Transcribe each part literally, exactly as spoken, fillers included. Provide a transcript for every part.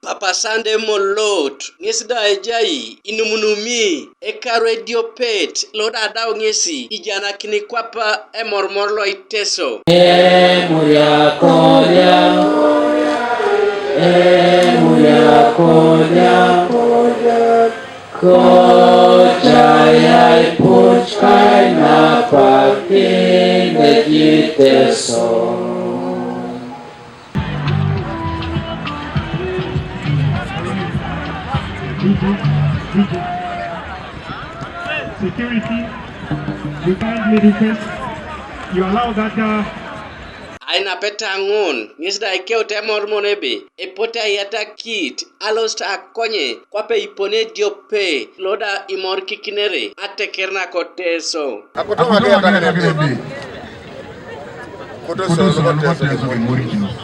Papa Sande Molot ŋes da ejai inumunumi ekaru ediopet lo da adau ŋesi ijanakini kwap emormor lo Iteso. Emuria koria, emuria koria, kochai aipuch kainapakin ejiteso. Security, we kindly request you allow that, uh, Ainapeta ŋun ŋes da ikeut emormon ebe epote aiyatakit alosit akonye kwape ipone ediope lo da imorikikinere ateker nako Teso. Akoto ŋake yatakin ebe. Koto so nuko Teso kimorikinos.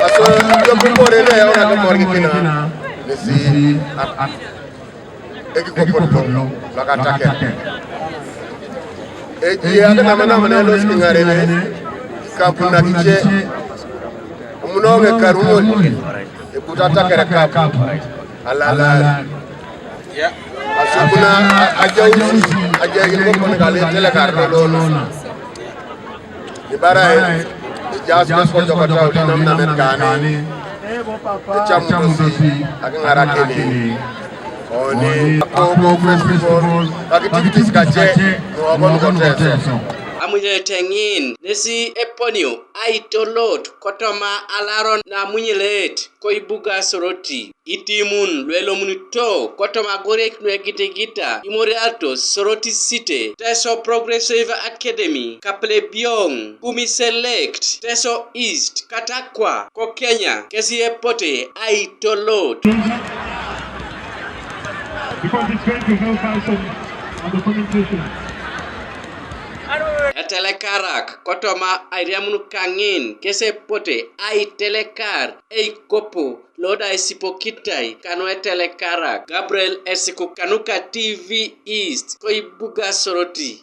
Aso, ediope ibore ne yauna kimorikikina. Nesi ekikopot lo, lo kataken. Eji akenamanamana elosi kiŋarene, kapu nakice, amuno ŋekarumon, ebut atakere kapu, alalan. Asubuna a-, ajausi, ajaikin kokon kale telekar lolona. Ibarai, ejaas kes kojokotau tinam namen kani, ecamunosi, akiŋarakini. Oni, akobo festival, akitivities kace, nuokon koteso. Amunyelet ŋin, nesi eponio, aitolot, kotoma alaron namunyelet, koibuga Soroti. Itimun luelomunito kotoma agoriek nuegitigita imoriatos Soroti City, Teso Progressive Academy, Kapelebioŋ, Kumi Select, Teso East, Katakwa, ko Kenya, kesi epote aitolot. Because it's going to help us on, on the communication. Etelekarak kotoma airiamun kaŋin kes epote aitelekar eikopo lo da isipokitai kanu etelekarak. Gabriel Esiku kanuka T V East koibuga Soroti.